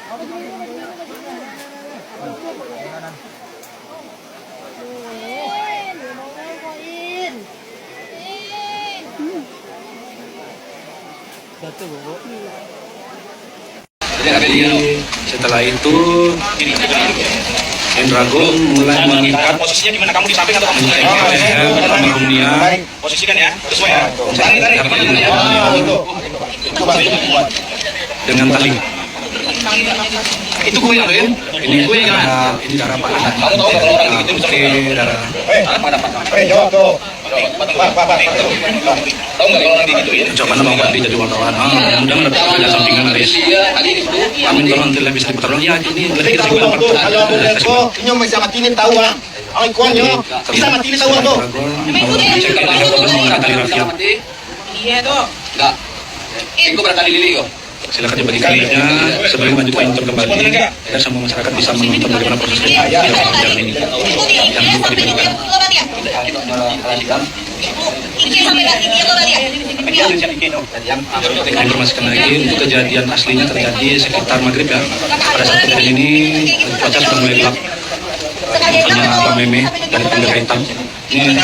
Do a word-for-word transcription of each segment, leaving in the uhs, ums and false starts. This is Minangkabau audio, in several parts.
Jadi, setelah itu, Indragon mulai mengikat leher almarhum Nia dengan tali. Itu kue apa, ya? Ini kue, ya? Ini darah, Pak. Oke, darah. Coba nama Bang Pandi jadi wartawan. Ah, mudah-mudahan dapat kerja sampingan, Aris. Amin, tolong, tidak bisa diputar ulang. Ya, ini lebih kita juga dapat. Inyo masih mati ni tahu, ah. Ang kuan nyo bisa mati ni tahu, ah, tu. Iya, tu. Enggak. Iko berkali lipat, kok. Silakan dibagi ke linknya. Sebelum lanjut ke intro kembali, agar semua masyarakat bisa menonton bagaimana proses yang terjadi ini. Jangan lupa dibagikan. Informasikan lagi, untuk kejadian aslinya terjadi sekitar maghrib, ya. Pada saat kejadian ini, cuaca sudah mulai gelap. Hanya Abang Meme dari Pembela Hitam. Ini.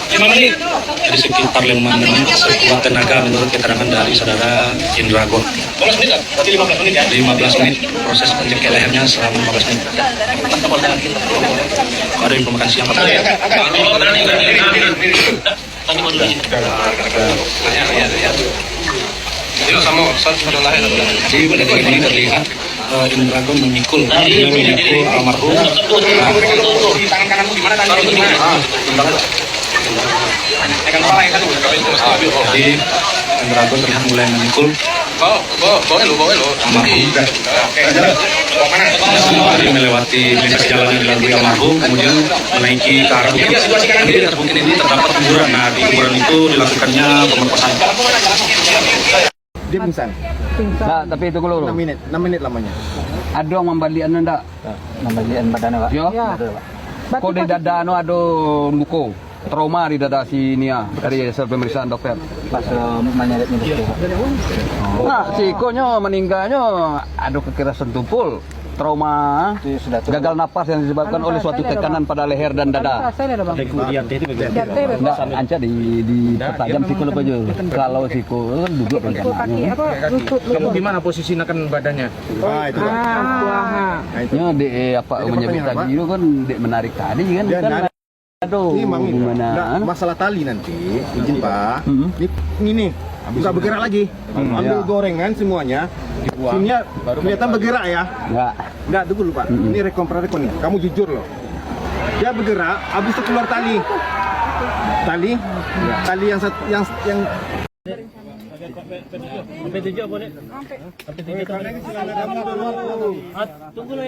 Jadi, sekitar lima menit, sekuat tenaga, menurut keterangan dari saudara Indragon. Lima belas menit, ya? Lima belas menit, proses penjepit lehernya selama lima belas menit. Ada informasi yang Tadi mau dulu. Jadi, pada detik ini terlihat, eh, Indragon memikul, dia memikul almarhum. Nah. Jadi, Indragon terlihat mulai memikul Bawa, bawa, bawa lu, bawa lu. Almarhum. Jadi melewati melintasi jalan yang dilalui almarhum, kemudian menaiki ke arah bukit. Jadi, di atas bukit ini terdapat kuburan. Nah, di kuburan itu dilakukannya pemerkosaan. Dia pingsan. Nah, tapi itu dulu. Enam menit, enam menit lamanya. Ado yang mambalian ndak? Mambalian badan, Pak? Yo. Yo. Ada, Pak. Kok di dada anu ado luko? Trauma di dada si Nia dari hasil pemeriksaan dokter. Pas, eh, manyeretnya dokter. Nah, si ikonyo maninggalnyo ado kekerasan tumpul, trauma, gagal napas yang disebabkan oleh suatu tekanan pada leher dan dada. Ndak, ancak di, dipertajam siko lah, Pak Jul. Kalau siko kan duduk rencananyo. Kamu gimana posisi nekan badannya? Ah, itu, Pak. Nyo di, eh, apa, menyebut tadi tu kan, dek menarik tadi kan. Aduh, ini, Mang, gimana? Nggak, masalah tali nanti, izin, Pak. Ini, ini nih, nggak bergerak lagi. Ambil gorengan semuanya. Ini kelihatan bergerak ya? Nggak. Nggak, tunggu dulu, Pak. Ini rekon, prarekon nih. Kamu jujur loh. Dia bergerak, habis itu keluar tali. Tali, tali yang sat-, yang, yang Sampai tujuh apa, Dek? Sampai tujuh.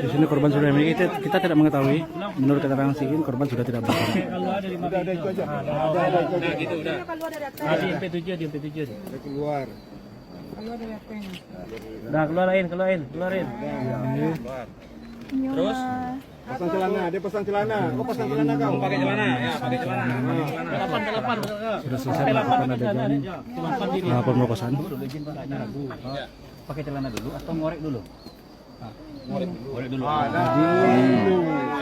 Di sini korban sudah meninggal. Kita, kita tidak mengetahui. Menurut keterangan si Ikin, korban sudah tidak bergerak. Kalau ada lima belas. Nah, gitu, udah. Nah, di M P tujuh, di M P tujuh. Keluar. Nah, keluarin, keluarin, keluarin. Terus? Pasang celana, dia pasang celana. Kau pasang celana kau. Pakai celana, ya, pakai celana. Pakai celana. Delapan, delapan, pakai celana. Sudah selesai melakukan adegan, ah, pemerkosaan. Pakai celana dulu atau ngorek dulu? Ngorek dulu. Ngorek dulu. Ah, dah. Jadi,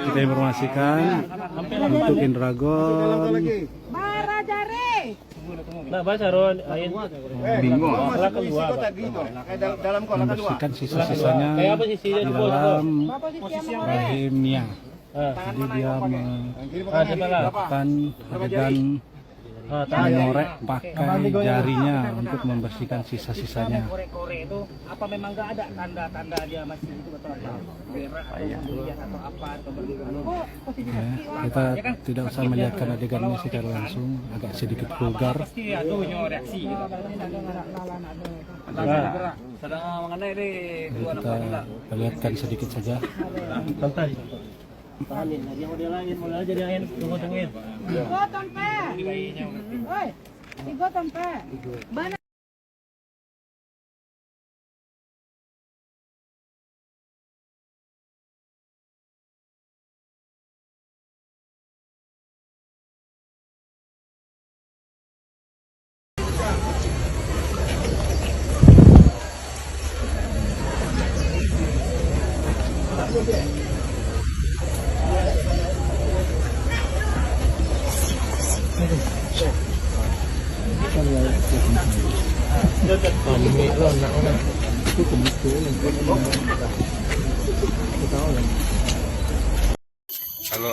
kita informasikan untuk Indragon. Masuk dalam kau lagi. Barajare. Nak baca ron, ain. Bingung. Masalah keluar, Pak. Membersihkan sisa-sisanya di dalam rahimnya. Jadi dia melakukan adegan mengorek pakai jarinya untuk membersihkan sisa-sisanya. Apa memang nggak ada tanda-tanda dia masih hidup atau apa? Berak atau melihat atau apa atau bagaimana? Ya, kita tidak usah melihatkan adegannya secara langsung, agak sedikit vulgar. Pasti ada reaksi gitu. Nah, sedang mengenai di. Jadi kita perlihatkan sedikit saja. Santai. Tahan, Din. Dia model lain, model aja dia, Din. Tunggu, tungguin. Tigo tompa. Oi, tigo tompa. Bana. Halo,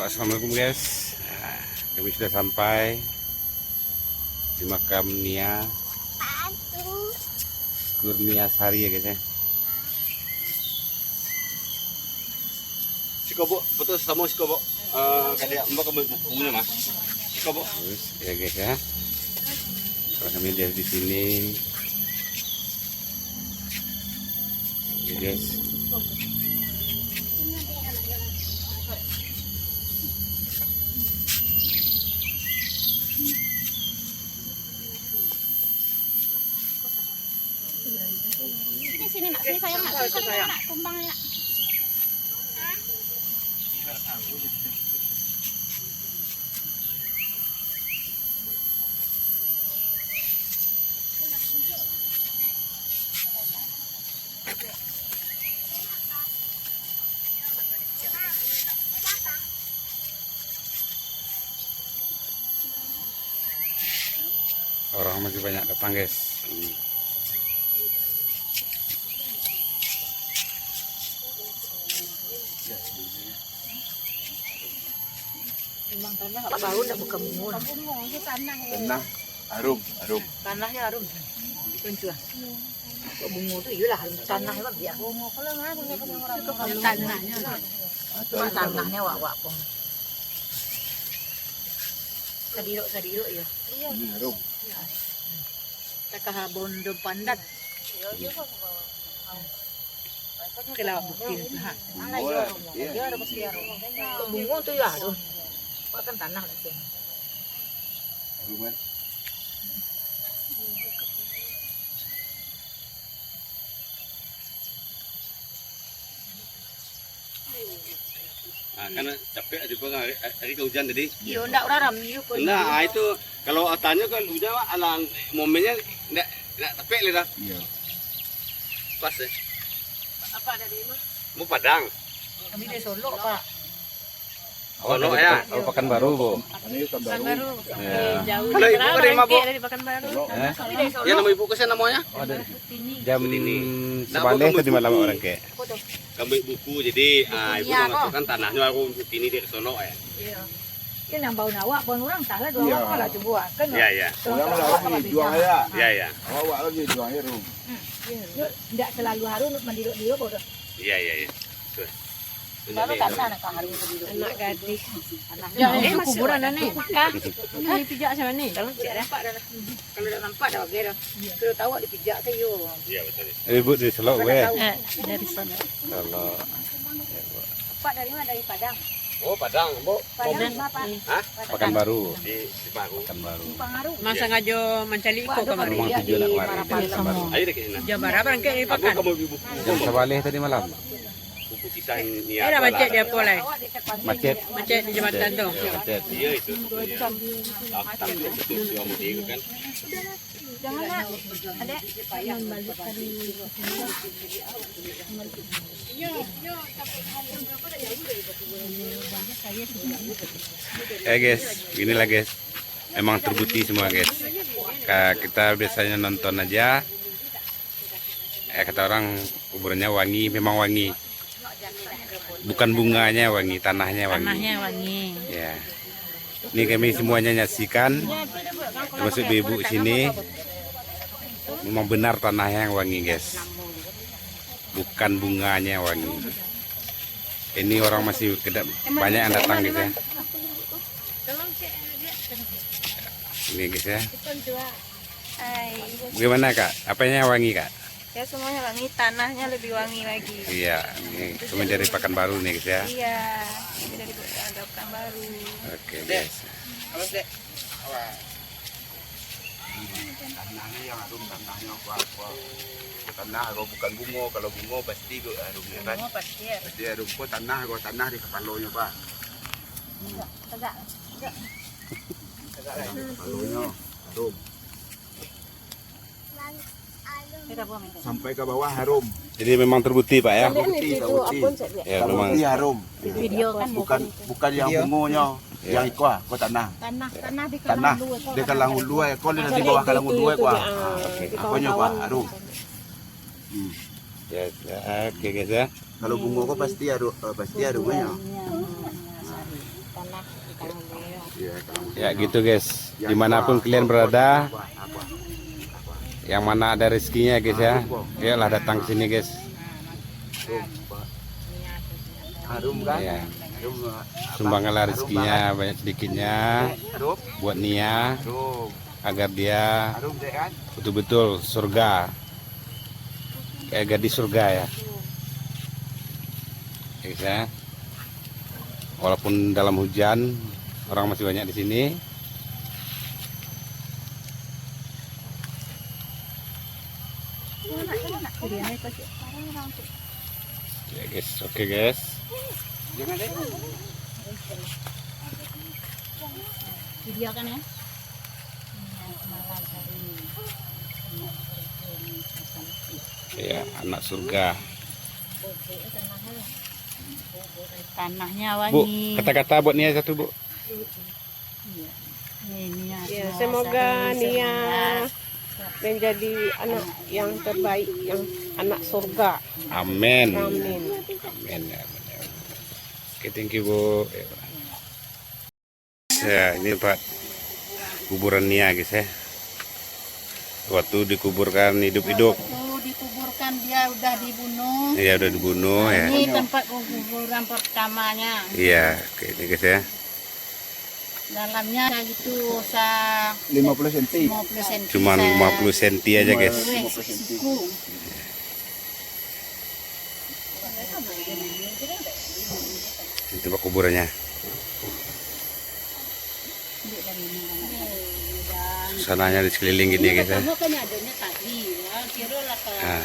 assalamualaikum guys. Nah, kami sudah sampai di makam Nia Kurnia Sari ya guys ya. Siko, Bu, foto samo siko, Bu. Eh, kada, mbak kamu bukunyo mah. Siko, Bu. Terus ya guys ya. Kalau kami lihat di sini, ya guys. Sini, sini, nak. Sini, sayang, nak. Sini, sayang, nak. Tumbang, nak. Orang masih banyak datang, guys. Hmm. Memang tanah baru ndak bukan bungo. Tanah harum, harum. Tanahnyo harum. Tuncuang. Kok bungo tu iyolah harum, tanah tu biak. Tanahnyo lah. Mak tanahnyo wak-wak pun. Sadirok-sadirok yo. Hmm, harum. Takah bondo pandan. Kelawak bukti tu, ha. Bungo lah, iya. Kok bungo tu yo harum. Kok kan tanah lah tu. Harum kan? Ah, kan capek aja pun hari, hari ka hujan tadi. Iyo, ndak urang rami ko. Nah, ah, itu kalau atanyo kan hujan, alang momennya ndak, ndak capek lah dah. Iya. Pas ya. Apa dari mana? Mau Padang. Kami dari Solok, Pak. Oh, Solok, dari ya? Pekan-, oh, Pekanbaru, Bu. Pekanbaru. Ya. Jauh. Kalau ibu dari mana, Bu? Dari Pekanbaru. Eh? Kami dari Solok. Ya, nama ibu kesian namanya? Oh, dari jam Sutini. Nah, sabaleh tadi malam orang kek. Kambik buku, jadi, ah, ibu nak masukkan tanahnyo aku Sutini dari Solok, ya? Iya. Ini yang bau nawak, pun orang tahu lah, dua orang lah cuba, kan? Iya, iya. Orang lah awak ni juang ya. Iya, iya. Awak lagi juang ya, Rum. Hmm, iya. Ndak selalu harum mandiro-diro bodoh. Iya, iya, iya. Betul. Baru tanah nak harum sendiri. Anak gadis. Jangan eh, masuk kuburan dah ni. Kah? Ini dipijak sama ni. Dalam cek dah. Kalau dah nampak dah, okey dah. Kalau tahu dipijak tu, yo. Iya, betul. Ribut di Solok, weh. Eh, dari sana. Kalau Pak dari mana? Dari Padang. Oh, Padang, Bu. Padang, Bapak. Hah? Pekanbaru. Di, di Paru. Pekanbaru. Pekanbaru. Mas sangajo mancari iko kamari. Memang tujuan nak kemari. Ayo dek sini. Jam berapa berangkat dari Pakan? Jam sabaleh tadi malam. Buku kisah ni. Eh, dah macet di apo lai? Macet. Macet di jambatan tu. Ya, macet. Iya, itu. Iya. Tapi betul si Omodi itu kan. Jangan, Nak. Adek. Ya, guys, inilah, guys. Memang terbukti semua, guys. Ka-, kita biasanya nonton aja. Eh, kata orang, kuburannya wangi, memang wangi. Bukan bunganya wangi, tanahnya wangi. Tanahnya wangi. Ya. Ini kami semuanya nyaksikan, termasuk ibu-ibu sini. Memang benar tanahnya yang wangi, guys. Bukan bunganya yang wangi. Ini orang masih keda-, banyak yang datang, guys, ya. Ini, guys, ya. Hai. Bagaimana, Kak? Apanya yang wangi, Kak? Ya, semuanya wangi, tanahnya lebih wangi lagi. Iya, ini kami dari Pekanbaru nih, guys, ya. Iya, kami dari Pekanbaru. Oke, guys. Halo, Dek. Tanahnya yang harum, tanahnya apa-apa. Tanah kalau bukan bungo, kalau bungo pasti harum, ya kan? Bungo pasti harum. Pasti harum. Kok tanah, kalau tanah di kepalanya, Pak. Tegak, tegak. Kepalanya harum. Sampai ke bawah harum. Jadi memang terbukti, Pak, ya? Terbukti, terbukti. Ya, memang. Terbukti harum. Video kan bukan, bukan yang bungonyo. Yang iko ah, ko tanah. Tanah, tanah di Tanah Kalang Ulu, ko di Kalang Ulu, eh, ko di bawah Kalang Ulu, eh, ko ah. Ah, oke. Apo nyo ko ah? Arum. Hmm. Ya, ya, oke, guys, ya. Kalau bungo ko pasti arum, eh, pasti arum nyo. Tanah di Kalang Ulu, ya. Ya, Kalang Ulu. Ya, gitu, guys. Dimanapun kalian berada, yang mana ada rezekinya, guys, ya, ayolah datang ke sini, guys. Harum kan? Iya. Harum, eh, apa? Sumbanganlah rezekinya banyak sedikitnya buat Nia, agar dia betul-betul surga, kayak gadis surga, ya. Ya, guys, ya. Walaupun dalam hujan, orang masih banyak di sini. Ya, guys, oke, guys. Video kan, ya? Iya, anak surga. Tanahnya Bu, wangi. Kata-kata buat Nia satu, Bu. Iya. Nih, Nia, Ya, Nia semoga Sari Nia Sari menjadi anak yang terbaik, yang anak surga. Amin. Amin. Amin, amin, amin. Oke, thank you, Bu. Ya. Ya, ini tempat kuburan Nia, guys, ya. Waktu dikuburkan hidup-hidup. Waktu dikuburkan, dia udah dibunuh. Iya, udah dibunuh, ya. Ini tempat kuburan pertamanya. Iya, oke, ini, guys, ya. Dalamnya gitu sa- Lima puluh senti. Lima puluh senti Cuman sa- lima puluh senti aja, guys. Lima puluh senti. Siku. Itu tempat kuburannya. Suasananya di sekeliling gini, guys, ya. Nah,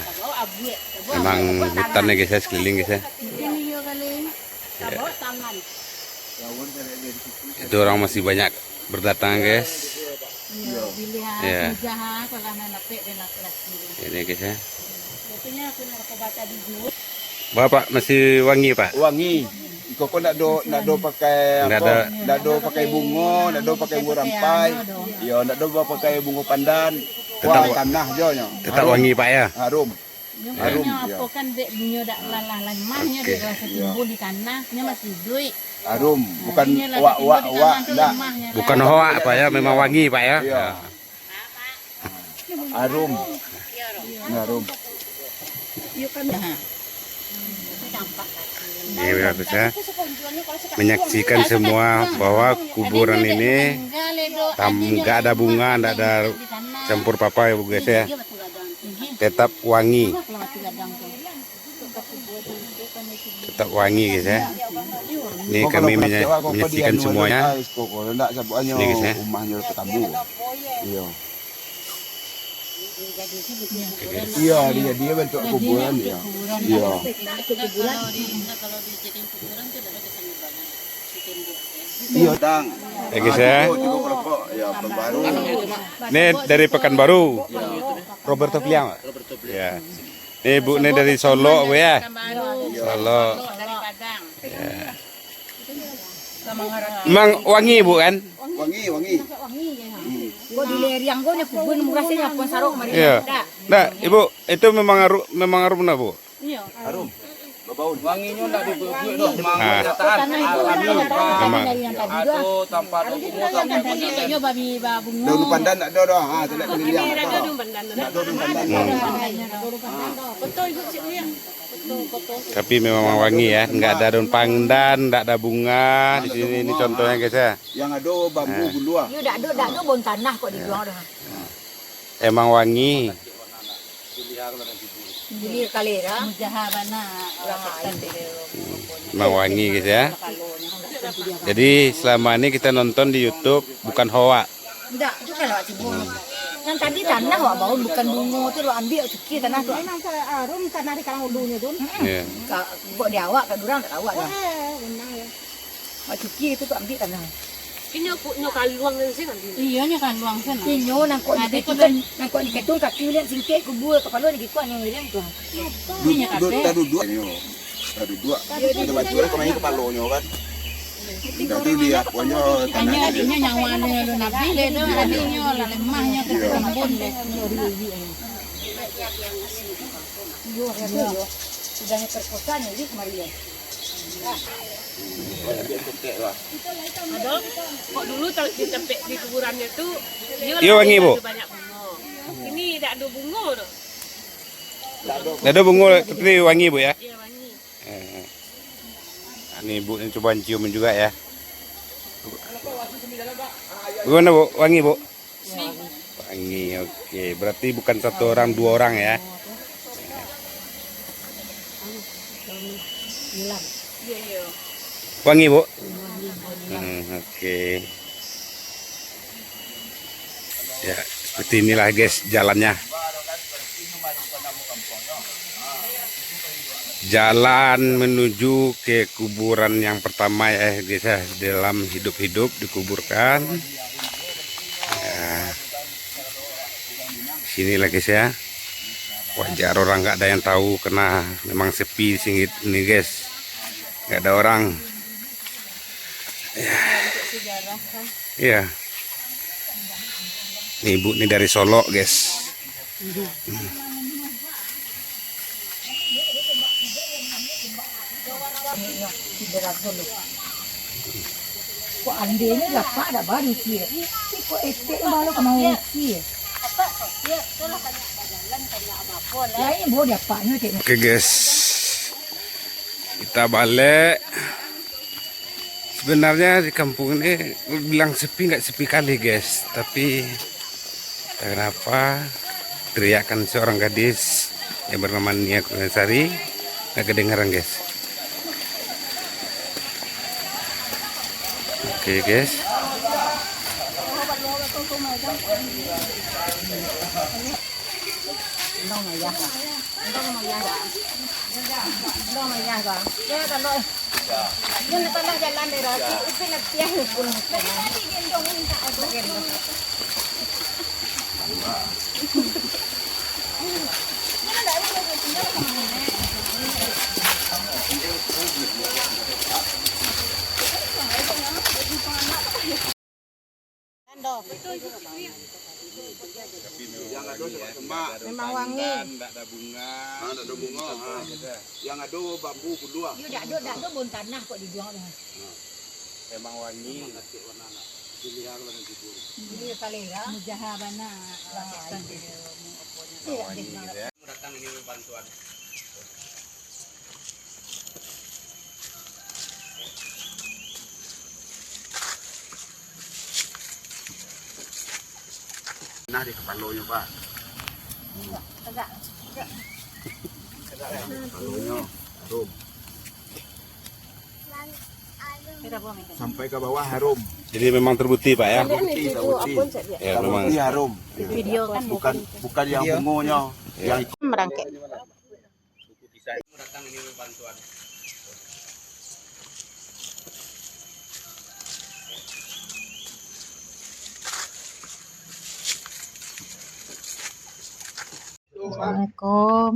memang hutan ya, guys, ya, sekeliling, guys, ya. Ya. Itu orang masih banyak berdatangan, guys. Iya, pilihan. Iya. Mudah, kalau nak dapek dan laki-laki. Ini, guys, ya. Biasanya aku nak rokok bata di jus. Bapak masih wangi, Pak? Wangi. Iko ko ndak do, ndak do pakai Ndak apa? Ada. Ndak do pakai bungo, ndak do pakai bungo rampai. Anu do. Iyo, ndak do pakai bungo pandan. Tetap Wah, tanah jo nyo. Tetap Harum. Wangi, Pak, ya? Harum. Nyo Harum, nyo ya. Apo kan dek nyo dak lalah lamah nyo Oke. Dek rasa timbul di tanah, nyo masih iduik. Harum, bukan Nyo lah wak, timbul wak, di wak, tanah tu ndak. Lamah nyo Bukan kan. Hoak, Pak, ya, memang wangi, Pak, ya. Iya. Ya. Harum. Harum. Ini, pemirsa, menyaksikan semua bahwa kuburan ini tam-, nggak ada bunga, nggak ada campur apa-apa, ya, Bu, guys, ya. Tetap wangi. Tetap wangi, guys, ya. Ini kami menya-, menyaksikan semuanya. Ini, guys, ya. Iya. Iya, dia, dia bentuk kuburan, iya. Iya. Iya, Tang. Ya, guys, ya. Cukup, cukup rokok. Ya, Pekanbaru. Ini dari Pekanbaru. Iya. Roberto Piliang, Pak? Roberto Piliang. Ya. Ini Ibu ni dari Solok, Bu, ya? Solok. Dari Padang. Ya. Emang wangi, Bu, kan? Wangi, wangi. Hmm. Kok di Leriang kok nyo kubun murah sih, nyapuan sarok kemarin. Iya. Dak. Dak, Ibu, itu memang aru-, memang arum nah, Bu? Iya. Arum. Wanginyo ndak dibuek-buek doh, memang Ah. Kenyataan alami. Memang. Ado tampak bungo, tampak Tadi tu yo babi babungo. Daun pandan ndak ado doh. Ha, tu nak keliling. Ndak ado daun pandan. Ndak ado daun pandan. Hmm. Betul, Ibu Cik Lia. Tapi memang wangi ya, nggak ada daun pandan, nggak ada bunga di sini. Ini contohnya, guys, ya. Yang ado bambu gulua. Yo, dak ado, dak ado bon tanah kok dibuang doh. Emang wangi. Jadi kali dah. Mujaha bana. Emang wangi, guys, ya. Jadi selama ini kita nonton di YouTube bukan hoak. Ndak, itu kan lewat cibung. Yang tadi tanah wak baun, bukan bungo tu, wak ambiak cuki tanah tu. Memang harum tanah di Kalang Ulu nyo tu. Iya. Ka-, kok di awak, ka durang tak tahu lah. Eh, memang ya. Wak cuki itu tu ambiak tanah. Inyo ku-, nyo kaluang dari sini kan? Iya, nyo kaluang sana. Inyo nangkok di Ada ketu tu kan, nangkok di ketung kaki ulian singkek kubur, kepala di gikuan yang ulian tu. Duduk, duduk, tak duduk. Nyo. Tak duduk. Dia batu kemari kepala nyo kan. Jadi dia punya tanah. Hanya adiknya nyawa ni, nabi le tu, adiknya lah lemahnya tu, kambun le. Sudah terpaksa ni, kemari ya. Ada, kok dulu tak ditempek di kuburannya tu, dia Iyo, wangi, Bu. Banyak bunga. Ini tak ada bunga tu. Tak ada bunga, tapi wangi, Bu, ya? Iya, wangi. Eh. Ini ibu ni cuba cium juga ya. Gimana, Bu? Wangi, Bu? Wangi, oke. Berarti bukan satu orang, dua orang ya. Wangi, Bu? Hmm, oke. Ya, seperti inilah guys jalannya. Jalan menuju ke kuburan yang pertama ya guys ya, dalam hidup-hidup dikuburkan. Ya. Sinilah guys ya. Wajar orang nggak ada yang tahu karena memang sepi singit ini guys. Nggak ada orang. Ya. Iya. Nih, ibu nih dari Solok, guys. Kok andainya lapak dak baru cie. Kok etek baru kemau cie. Lain bo diapaknya cek. Oke, guys. Kita balik. Sebenarnya di kampung ini bilang sepi nggak sepi kali guys, tapi entah kenapa teriakan seorang gadis yang bernama Nia Kurniasari nggak kedengaran guys. Oke guys. Ando. Yang ado semak-semak. Memang wangi. Ndak ada bunga. Ah, ndak ada bunga. Ah. Yang ado bambu buluah. Yo, dak ado, dak ado bon tanah kok dibuang tu. Nah. Memang wangi. Memang cantik warna nak. Dilihat warna jujur. Ini salera. Mujaha bana. Memang wangi, ya. Datang ini bantuan. Nah, di kepalonyo, Pak. Tegak. Kepalonyo, harum. Sampai ke bawah harum. Jadi memang terbukti, Pak, ya? Terbukti, terbukti. Ya, memang. Terbukti harum. Video kan. Bukan, bukan yang bungonyo, yang merangkak. Assalamualaikum.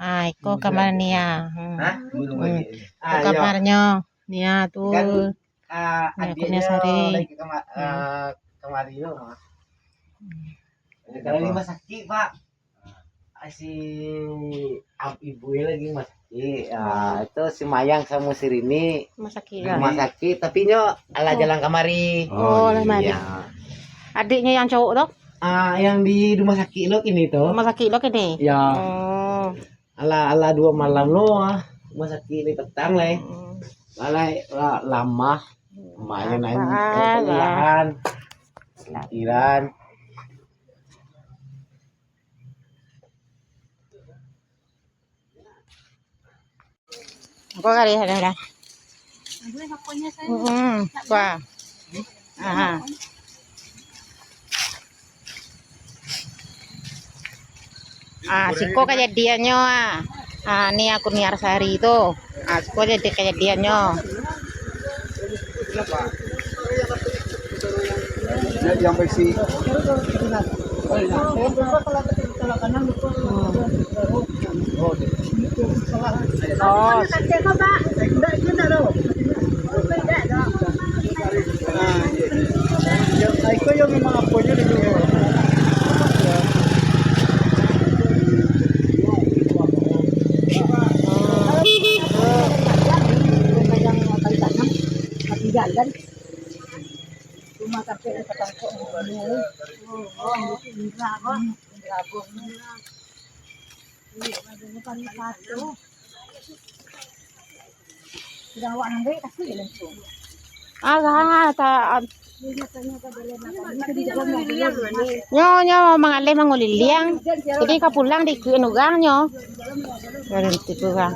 Ah, iko kamar Nia. Hmm. Hah? Hmm. Iko kamarnyo Nia tu. Kan, ah, Nia Kurniasari. Lagi kama-, ah, kamari tu. Hmm. Kalau rumah sakit, Pak. Si ab-, ibu lagi rumah sakit. Ah, itu si Mayang sama si Rini. Rumah sakit, rumah sakit, tapi nyo alah jalan kamari. Oh, alah mari. Iya. Adiknya yang cowok tu? Ah, yang di rumah sakit lo kini tu. Rumah sakit lo kini? Ya. Oh. Alah, alah dua malam lo, ah. Rumah sakit ni petang lah, eh. Hmm. Alah, la-, lamah. Main aing. Alah. Keliahan. Pikiran. Angko kali ado lah. Hmm, wah. Aha. Ah, siko kajadiannyo, ah. Ah, ni aku niar sehari tu. Ah, siko jadi kajadiannyo. Yang, yang berisi. Oh. Ah, ah, ta-, nyo, nyo mangaleh manguliliang. Jadi ka pulang di ikut urang nyo. Baranti urang.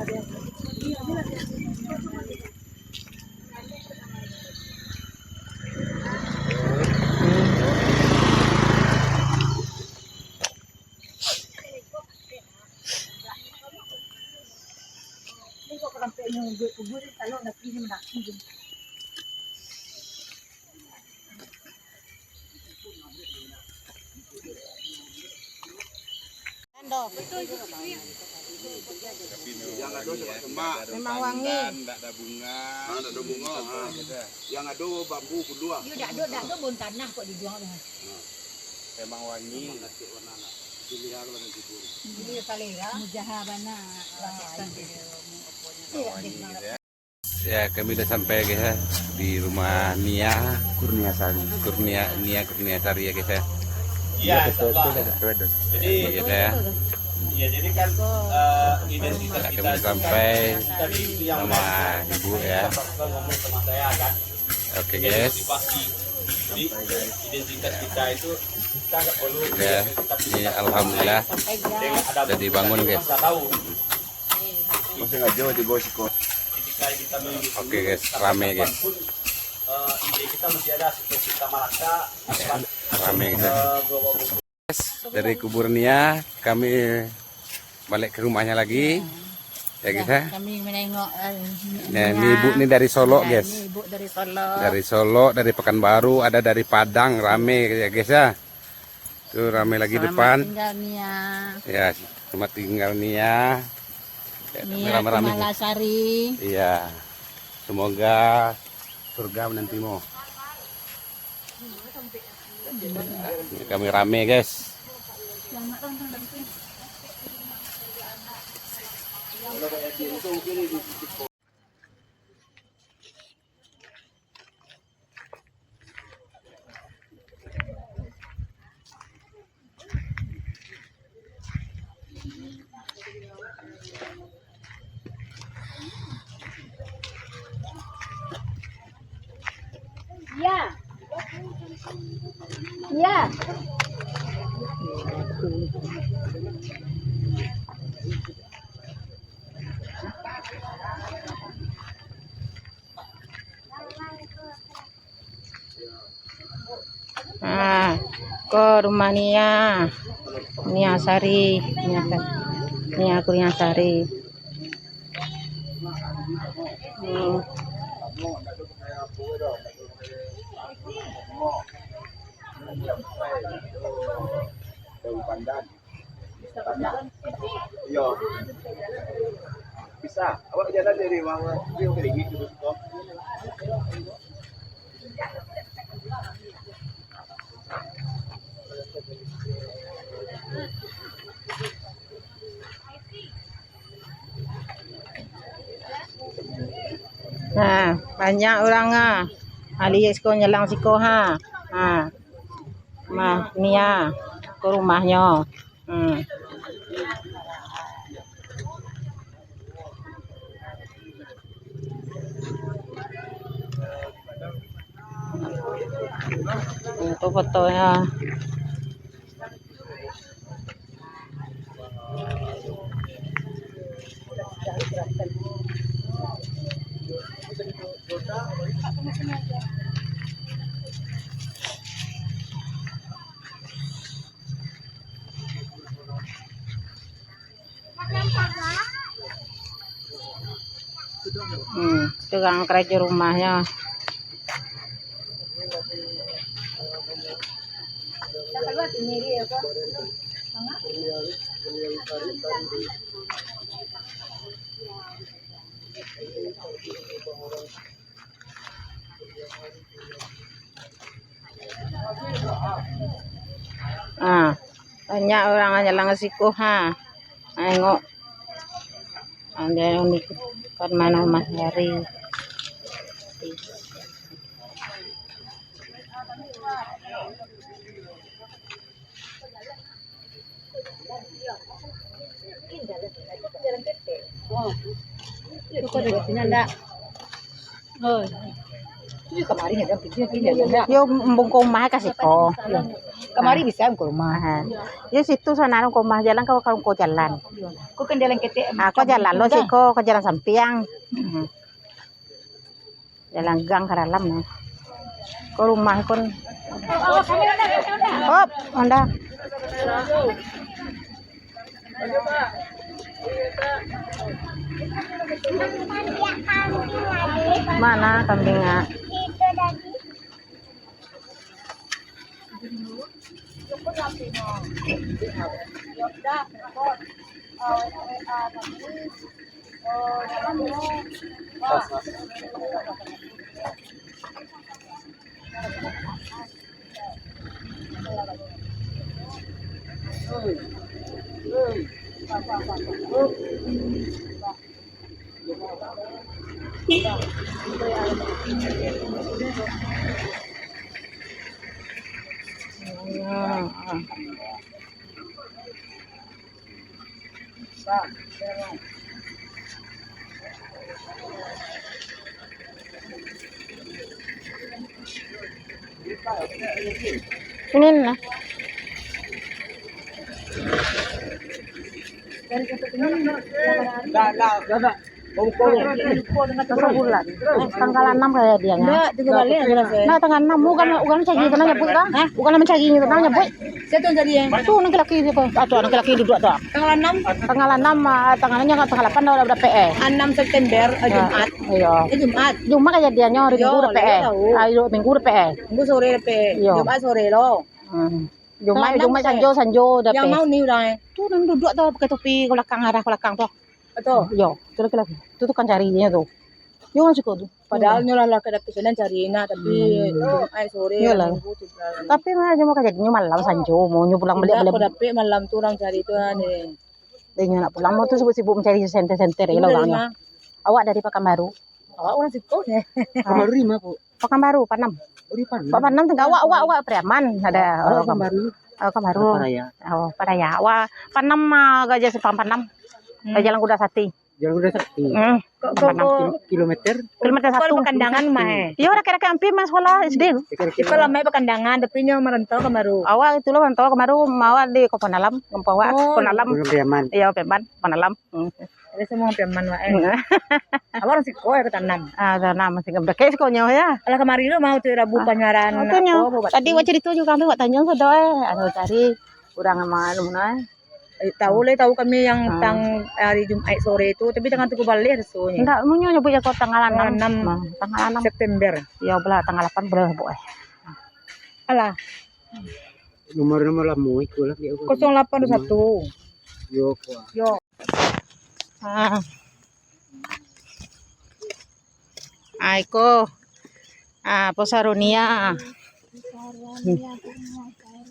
Memang wangi. Ndak ada bunga. Ah, ndak ada bunga, ah. Yang ado bambu gulua. Yo, dak ado, dak ado bon tanah kok dibuang tu. Nah. Memang wangi. Ini salera. Mujaha bana. Memang wangi, gitu ya. Ya, kami udah sampai, guys, ya, di rumah Nia Kurnia Sari. Kurnia, Nia Kurnia Sari, ya, guys, ya. Iya, insyaallah. Jadi, iya, guys, ya. Iya, jadi kan, eh, identitas kita itu kan, tadi itu yang rumah ibu, ya. Bapak ngomong sama saya, kan. Oke, guys. Identifikasi. Jadi, identitas kita itu kita nggak perlu, ya, identifikasi ini kita, alhamdulillah, dengan ada udah dibangun, guys. Kita nggak tahu. Masih nggak jauh di bawah siko. Oke, guys, rame, guys. Rame, guys. Guys, dari kubur Nia, kami balik ke rumahnya lagi. Ya, guys, ya. Kami menengok, eh, nah, ini ibu ni dari Solok, guys. Ini ibu dari Solok. Dari Solok, dari Pekanbaru, ada dari Padang, rame, ya, guys, ya. Tuh, rame lagi depan. Selamat tinggal, Nia. Ya, selamat tinggal, Nia. Ya, Nia rame-rame. Kumala Sari. Iya. Semoga surga menantimu. Ini kami rame, guys. Iya. Iya. Ah, ko rumah Nia. Nia Sari, Nia Sa-, Nia Kurnia Sari. Hmm. Iyo. Bisa. Awak jalan dari Mangga, dari Keringik tu, Bos. Nah, banyak urang, ah. Alih siko nyalang siko, ha. Ha. Mah, Nia, ko rumahnyo. Hmm. Itu fotonya. Hmm, tukang karajo rumahnyo. Ah, banyak urang nyalang siko, ha. Tengok. Ada yang di depan mano mah hari. Yo, embung ka rumah ka siko. Kamari bisa embung ka rumah. Aha. Yo, situ sanano ka rumah, jalan ka, ka, ka jalan. Ko kan jalan ketek. Ah, ko jalan lo siko, ka jalan sampiang. Mhm. Jalan gang ka dalam, nah. Ko rumah pun. Hop, onda. Mana kambing, ah? Sini nah. Masa bulan. Eh, tanggal anam kali dianyo. Ndak, tigo baleh aja lah, saya. Nah, tanggal anam. Bukan, bukan mancari, bukan nyabuik kan? Hah? Bukan mancari, bukan nyabuik. Siapa yang cari, eh? Tu, anak laki siapa? Ah, tu, anak laki duduak tu. Tanggal anam? Tanggal anam, ah, tanggal anam, tanggal lapan dah, dah dapek, eh. Anam September, eh, Jumat. Iyo. Eh, Jumat. Jumat kajadiannyo, hari Minggu dapek, eh. Iyo, tahu. Ah, iyo, Minggu dapek, eh. Minggu sore dapek. Iyo. Jumat sore lo. Hmm. Jumat, Jumat sanjo, sanjo dapek. Yang mau ni urang, eh? Tu, nan duduak tu, pakai topi, ka balakang, arah ka balakang tu. Betul. Yo, tu laki-laki. Tu tukang cari inyo tu. Yo, urang siko tu. Padahal nyo lah, lah ka dapek sinan cari nak, tapi Jumat sore, Minggu tu lah. Tapi mah, nyo mah kajadiannyo malam sanjo, mau nyo pulang baliak. Indak, kok dapek malam tu urang cari tu kan, eh. Dek nyo nak pulang, mau tu sibuk-sibuk mancari senter-senter, eh, lah urangnyo. Awak dari Pakanbaru. Awak urang siko nyo. Pakanbaru di ma, Bu? Pakanbaru, Panam. Oh, di Panam. Pakanbaru tingga awak, awak, awak Pariaman, ada. Oh, Pakanbaru. Oh, Pakanbaru. Paraya. Oh, Paraya. Awak Panam, ah, agak jauah simpang Panam. Hmm. Ka Jalan Kuda Sakti. Jalan Kuda Sakti. Hmm. Kok, kok, Panam. Kil-, kilometer? Kilometer satu. Pakandangan mah, eh. Iyo, rakan-rakan ampia mah sekolah S D tu. Kira-kira. Sekolah mah Pakandangan, tapi nyo marantau Pakanbaru. Awak itulah marantau Pakanbaru, awak di Kampung Alam, kampung awak, oh, Kampung Alam. Kampung Pariaman. Iyo, Pariaman, Kampung Alam. Hmm. Ada semua Pariaman, wak, eh. Awak urang siko, eh, ka Panam. Ah, Panam, masih ngebrekek sikonyo, ya. Alah, kamari lo mau tu Rabu, ah, panyuarahan, oh, tu nyo. Apo, buat tadi awak carito jo kami, awak tanyo sado, eh. Anu, cari urang ma-, anu, eh. Eh, tahu lah, tahu kami yang, ah, tang hari Jumat sore tu, tapi tangan tu baleh rasonyo. Ndak, munyo nyabuik ko tanggal anam. Tanggal anam. Nah, tanggal anam. September. Yo, belah tanggal lapan belas, Bu, eh. Alah. Nomor-nomor lamo iko lah, dia. Kosong lapan dua satu. Yo, kuah. Yo. Ah. Ah, iko. Ah, posarunia.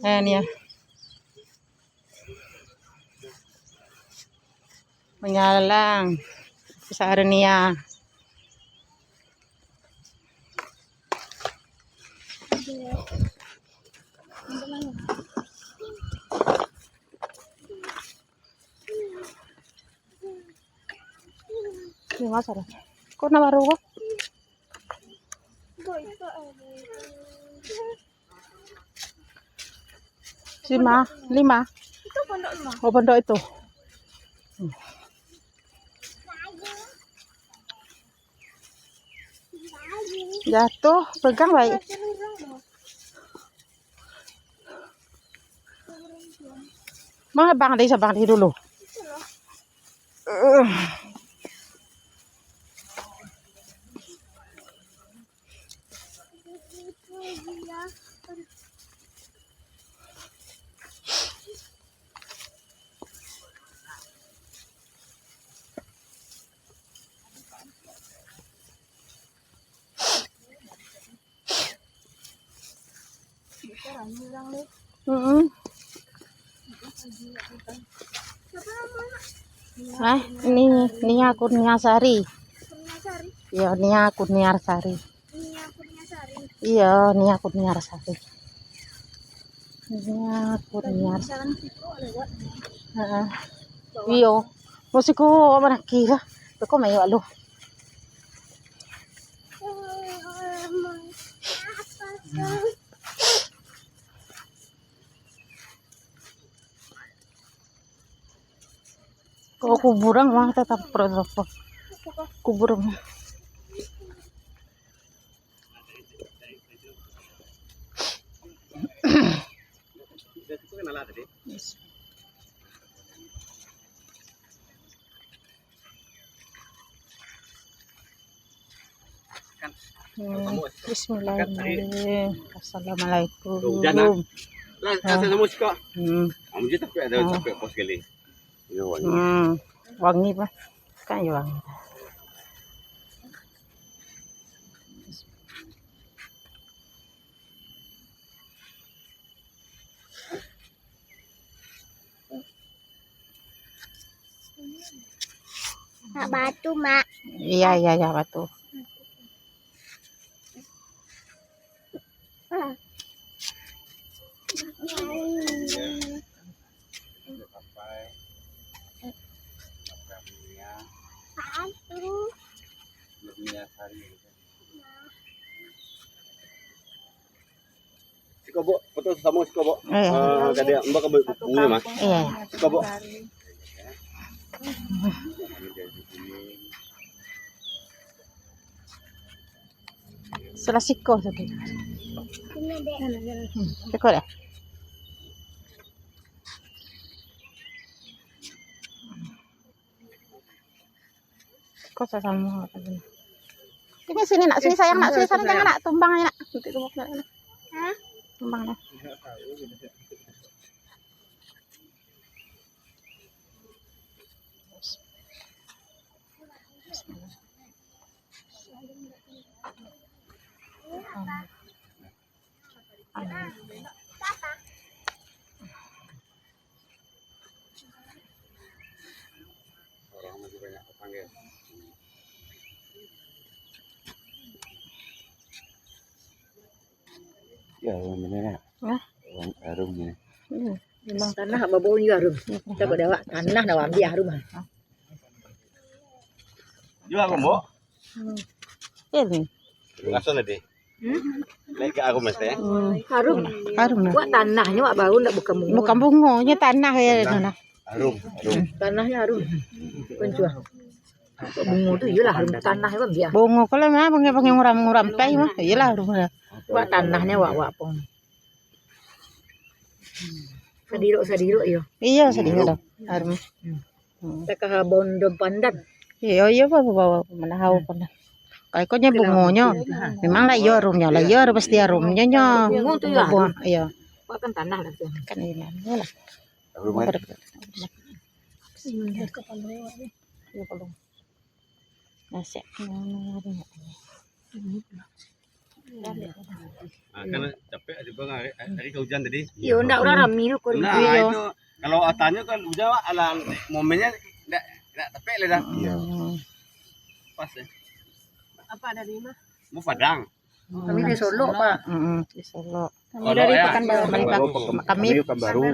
Eh, ni ya. Manyalang. Posarunia. Lima sara. Kok nama baru kok? Lima, lima. Itu pondok lima. Oh, pondok itu. Jatuh, pegang baik. Mana bang di, sabang di dulu. Mm-mm. Ah, ini Nia Kurniasari. Kurniasari? Iya, Nia Kurniasari. Nia Kurniasari. Iyo, Nia Kurnia Rasaki. Nia Kurnia. Heeh. Iyo. Musiko manaki lah. Beko mayo lu. Kalau kuburan mah tetap berapa? Kuburan. Hmm, bismillahirrahmanirrahim. Assalamualaikum. Lah, asal sama siko. Hmm. Kamu je tapi ada tapi pos kali. Yo, wangi. Hmm, wangi, Pak. Kan yo wangi. Nak batu, Mak. Iya, iya, iya, batu. Siko, Buk, foto samo siko, Buk. Iya. Ah, ka dia, mbak ka buku ni, Mas. Iya. Siko, Buk. Salah siko tadi. Hmm, siko dah. Kok sasamo tadi? Sini, sini, nak, sini, sayang, nak, sini, sana, jangan, nak, tumbang, nak. Nanti tumbang, nak. Hah? Tumbang, nak. Orang masih banyak orang, guys. Ya, yang benar, nak. Hah? Yang harum ni. Hmm. Memang tanah babau ni harum. Takut dewek tanah nak ambil harum, ah. Jual, Mbok. Hmm. Ini. Langsung tadi. Hmm? Naik ke harum, Mas, ya? Hmm. Harum. Harum lah. Wak tanahnyo wak bau ndak bukan bungo. Bukan bungo, nyo tanah ya, tanah. Harum, harum. Tanahnyo harum. Kencua. Bungo tu iyolah harum tanah kan biar. Bungo kalau mah bungo, bungo nguram-nguram tai mah, iyolah harum lah. Wak tanahnyo wak, wak pong. Sadirok-sadirok yo. Iya, sadirok dah. Harum. Hmm. Hmm. Takah abon dom pandan. Iyo, iyo, bawa, bawa, mana hau pandan. Kai ko nyo bungonyo. Memang lah iyo harumnyo, lah iyo harus pasti harumnyo nyo. Bungo tu yo harum. Iyo. Wak kan tanah lah tu. Kan iyo lah. Harum kan? Iyo, kalau. Nasi. Ah, kan capek aja, Bang, hari, hari ka hujan tadi. Iyo, ndak urang rami tu, Kun. Nah, iyo. Itu kalau atanyo kan hujan, alah, momennya ndak, ndak capek lah dah. Iyo. Pas ya. Apa dari mana? Mau Padang. Kami dari Solok, Pak. Mm-mm, di Solok. Kami dari Pekanbaru. Kami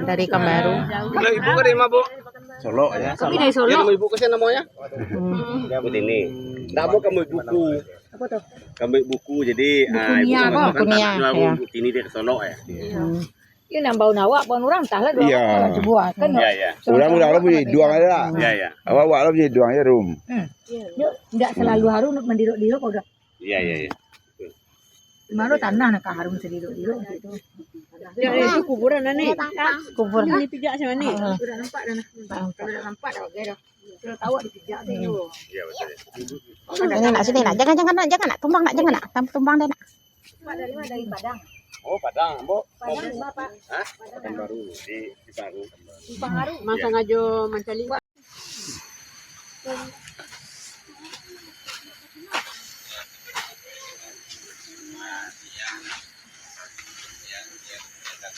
dari Pekanbaru. Kalau ibu dari mana, Bu? Solok ya. Kami dari Solok. Yang ibu kasihan namanya? Hmm. Ibu ini. Ndak mau kamu buku. Apa tuh? Kamu buku, jadi buku ah, ibu Nia, sama Pak. Buku Nia, ya. Buku ini dia ke Solok ya. Hmm. Iyo nambah awak, pun urang tah lah dua. Iya. Buah kan. Iya, iya. Urang-urang lah punyo iduang aja lah. Iya, iya. Awak-awak lah punyo iduang aja, Rum. Hmm. Yo, ndak selalu harum mandirok-dirok kok udah. Iya, iya, iya. Mano tanah nak harum sendiri dulu gitu. Ya, itu kuburan lah ni. Kubur. Ini pijak sama ni. Ah. Sudah nampak dah nah. Kalau dah nampak dah, oke dah. Kalau tahu ada pijak tu. Iya, betul. Ini nak sini nak. Jangan, jangan nak, jangan nak. Tumbang nak, jangan nak. Tam-, tumbang dah nak. Pak dari mana? Dari Padang. Oh, Padang, Mbok. Padang, Bapak. Hah? Padang. Pekanbaru. Di, di Baru. Di Pekanbaru. Masa ngajo mancari.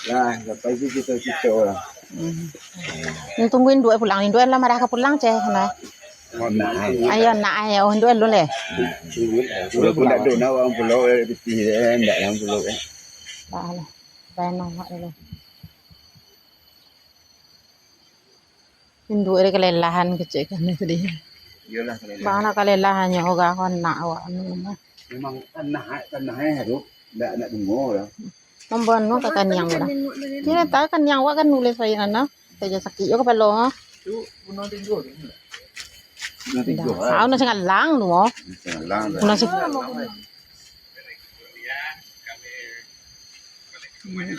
Lah, sampai tu cito-cito lah. Hmm. Ni tunggu induak pulang. Induak lah marah ka pulang, ceh, nah. Ayo nak ayo, oh, dulu leh. Walaupun tak ada nak orang pulau, eh, pitih, eh, ndak nak pulau, eh. Dah lah. Dah nak dulu. Induak dia kalelahan kecek kami tadi. Iyolah, kalelahan. Bang nak kalelahan nyo, urang ko nak awak anu mah. Memang tanah, tanah eh tu, ndak, ndak dengar lah. Mambunuah ka kaniang urang. Kira tahu kaniang awak kan nulis wayan nana. Sajo sakik jo kapalo. Tu bunuh tinggal tu. Bunuh tinggal. Ah, udah sangalang tu mo. Sangalang tu. Udah sing-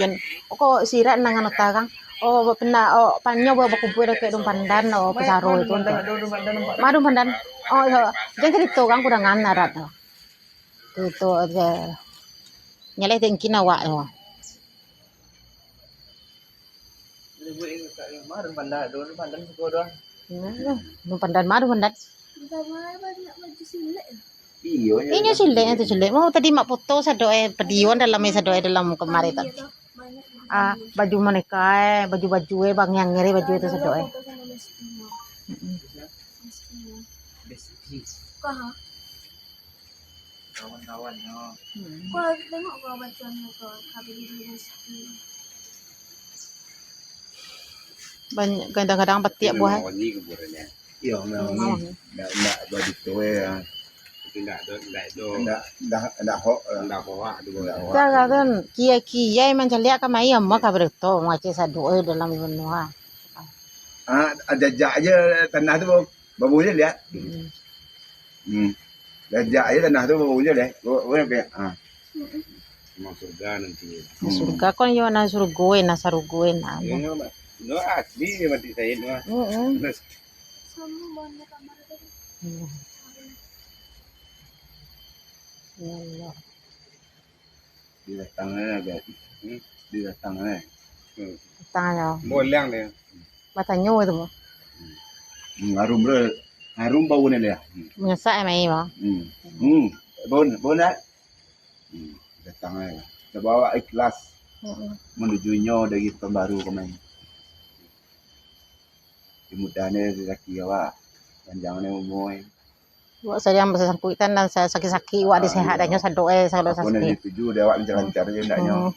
Jan, pokok sirak nan anu tarang. Oh, pernah, oh, panyo ba-, bakumpua dakek Dun Pandan, oh, Pesaro itu, tu. Ma Dun Pandan. Oh, iyo. Jan carito urang kurangan adat tu. Tu, tu aja. Nyaleh tengkin awak tu. Nah, Dun Pandan, ma Dun Pandan. Inyo silek tu, silek. Mau tadi mak foto sado eh, padion dalam eh, sado eh dalam kamari tu. Ah, baju maneka eh, baju-baju eh, bang yang ngeri baju tu sado eh. Mm-mm. Kawan-kawan, yo. Hmm. Kau tengok kau bacaan kau, habis di rezeki. Banyak, kadang-kadang patiak buah. Memang wangi kuburannya. Iyo, memang wangi. Ndak, ndak badito, ya. Tapi ndak do, ndak do. Ndak, ndak, ndak hok lah. Ndak hok, ndak hok. Cara kan, kia-kia mancaliak ka mai, amuah ka berito, mangecek sado, eh, dalam benua. Ah, jajak aja tanah tu, Babu je liak. Hmm. Hmm. Jajak aja tanah tu, babu je liak. Babu, babu je liak. Ha. Memang surga nanti. Hmm. Surga kan yo nan surga, nan saruga, nan. Yo, yo, Mak. No, asli dia mati Said, Mak. Mm-mm. Terus. Iya. Ya Allah. Dia datang eh, agak. Hmm? Dia datang eh. Hmm. Datang aja. Bolang dia. Batanyo itu, Bang. Hmm, harum bro. Harum bau ni dia. Hmm. Menyesak eh, mai, Bang. Hmm. Hmm. Bau, bau nak? Hmm. Datang eh. Sebab awak ikhlas. Mm-mm. Menuju nyo dari tahun baru kemarin. Dimudahan eh rezeki awak. Panjang eh umur eh. Wak sayang basangkuitan nan sa-, sakik-sakik, wak. Ah, disehat iyo. Danyo sado eh, sado sakik. Apo nan dituju dek awak lancar-lancar je ndaknyo. Hmm.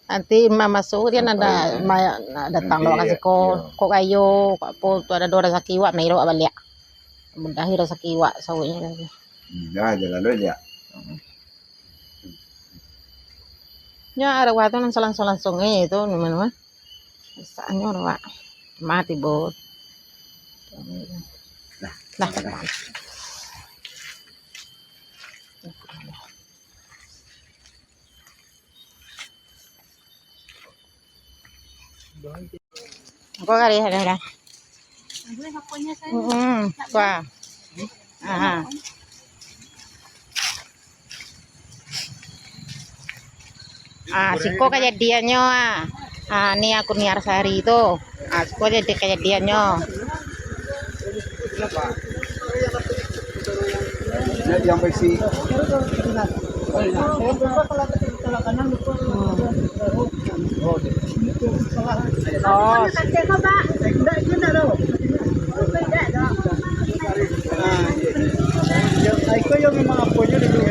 Nanti ma-, masuk dia nan sampai, ma-, nak datang nanti, lo ka siko, iyo. Kok kayo, kok apo tu ado doh rasaki wak, mailah wak baliak. Mudahi rasaki wak sauiknyo tadi. Hmm, dah, jalan dulu, Liak. Hmm. Nyo arwah tu nan langsung-langsung eh tu, nama-nama. Rasaknyo awak mati, Bot. Nah. Engkau kali ada dah. Mm-mm. Wah. Aha. Ah, siko kajadiannyo, ah. Ah, ni akun Niar Sari tu. Ah, siko jadi kajadiannyo. Yang berisi. Oh. Nah, iyo. Yo, iko yo memang aponyo dulu.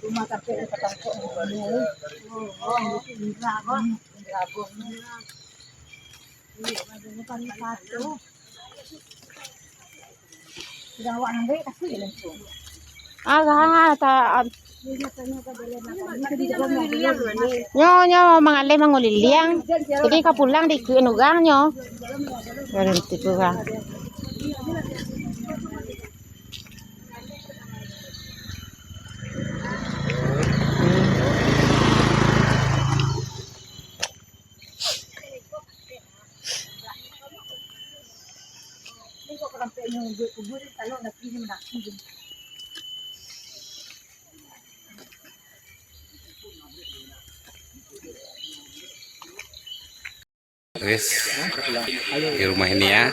Rumah sampai di Patangkok. Oh, oh, Indra Agung. Indra Agung. Agak ta-, nyo, nyo mangaleh manguliliang. Jadi ka pulang diikuik urang nyo. Baranti urang. Guys, di rumah ini ya.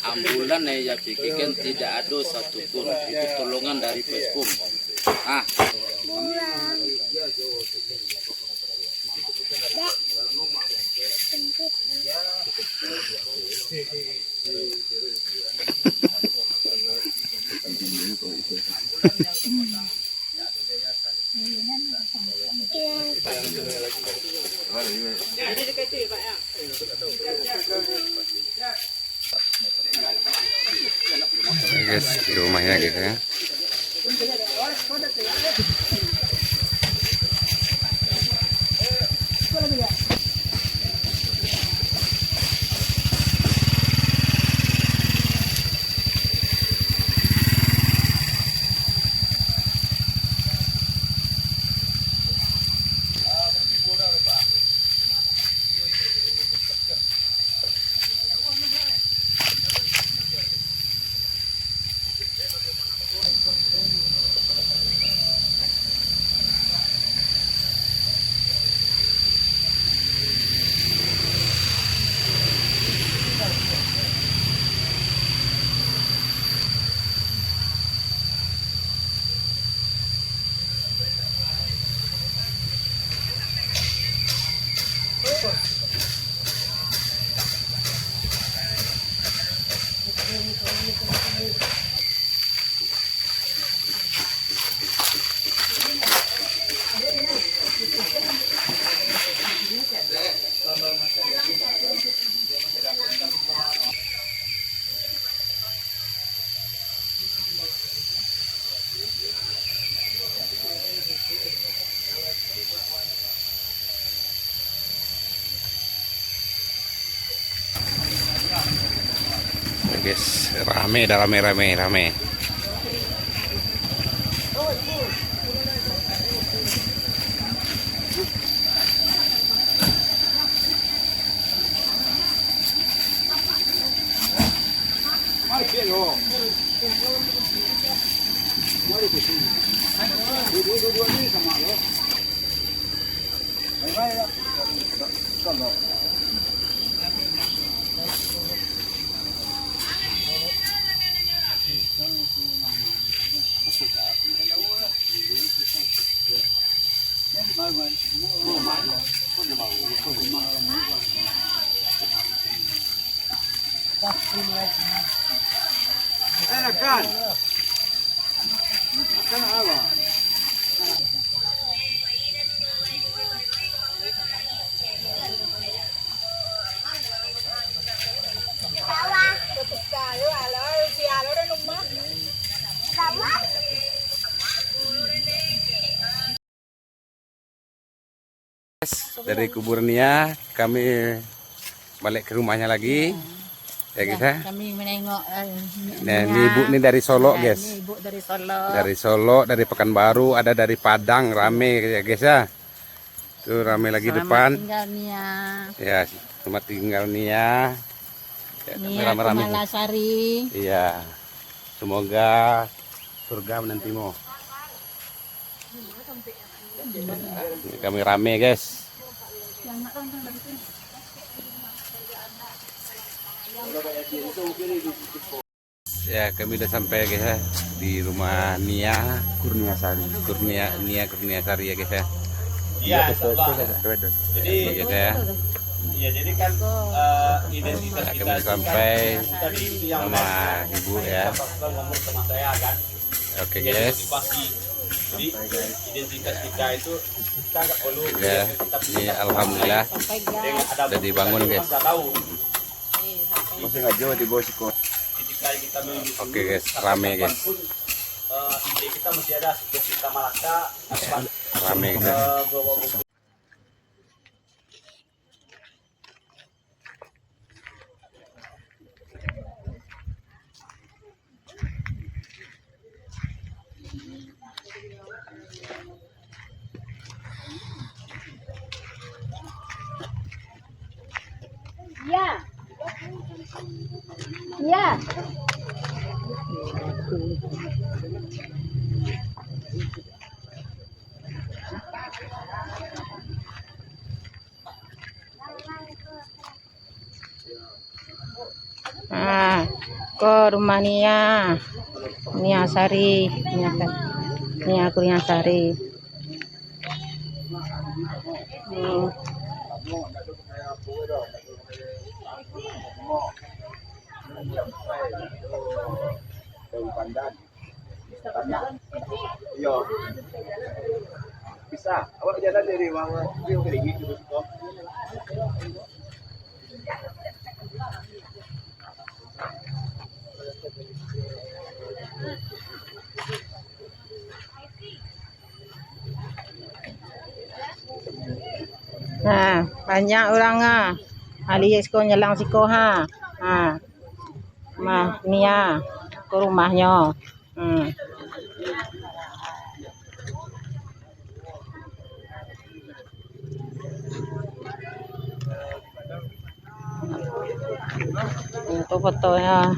Ambulan yang ia pikirkan tidak ada satupun, itu tolongan dari Peskom. Ah. Guys, di rumahnya gitu ya. Guys, rame dah, rame, rame, rame. Dari kubur Nia, kami balik ke rumahnya lagi. Ya, guys, ya. Kami menengok, eh, Nia, Nia. Ni ibu ni dari Solok, ya, guys. Ini ibu dari Solok. Dari Solok, dari Pekanbaru, ada dari Padang, rame, ya, guys, ya. Tuh, rame lagi depan. Selamat tinggal, Nia. Ya, selamat tinggal, Nia. Ya, Nia rame-rame. Kumala Sari. Iya. Semoga surga menantimu. Kami rame, guys. Ya, kami udah sampai, guys, ya, di rumah Nia Kurnia Sari. Kurnia, Nia Kurnia Sari, ya, guys, ya. Iya, insya Allah. Jadi, iya, guys, ya. Iya, jadi kan, eh, identitas kita itu kan, tadi itu yang sama ibu, ya. Oke, guys. Jadi, identitas kita itu, kita nggak perlu, ya, kita punya, ini alhamdulillah udah dibangun, guys. Masih nggak jauh di bawah siko. Oke, guys, rame, guys. Rame, guys. Ya. Ya. Ha, ko rumah Nia. Nia Sari, Nia Sa-, Nia Kurnia Sari. Hmm. Iyo. Bisa. Awak jalan dari ruang, dari rumah. Ha, banyak urang, ha. Alih siko nyalang siko, ha. Ha. Mah, Nia, ko rumahnyo. Hmm. Itu fotonya.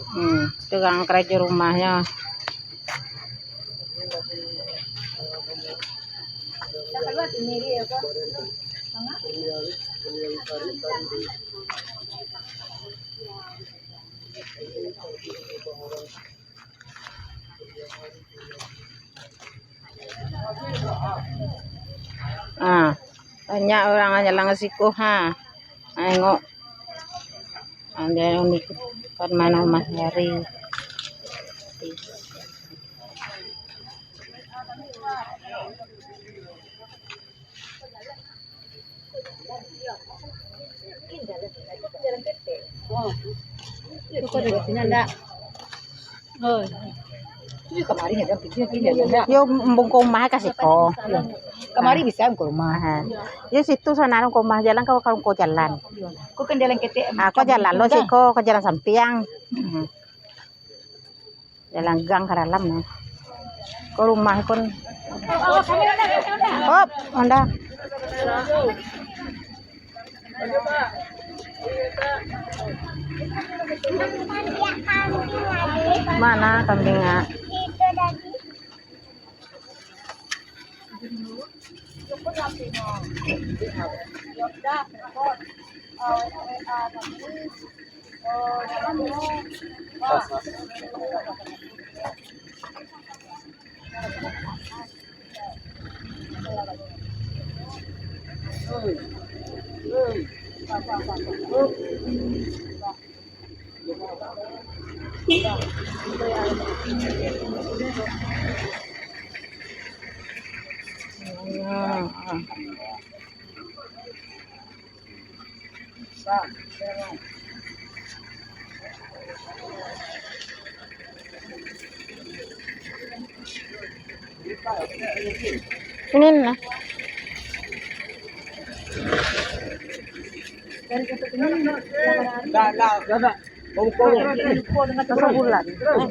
Hmm, tukang karajo rumahnyo. Ah, banyak urang nyalang siko, ha. Tengok. Ada unik. Kan mano mah hari. Yo, embung ka rumah ka siko. Kamari bisa ka rumah. Yo, situ sana ka rumah, jalan ka, ka, ka jalan. Ko kan jalan ketek. Ah, ko jalan lo siko, ko jalan sampiang. Hmm. Jalan gang ka dalam, nah. Ko rumah pun. Hop, onda. Mana kambingnya? Ini lah.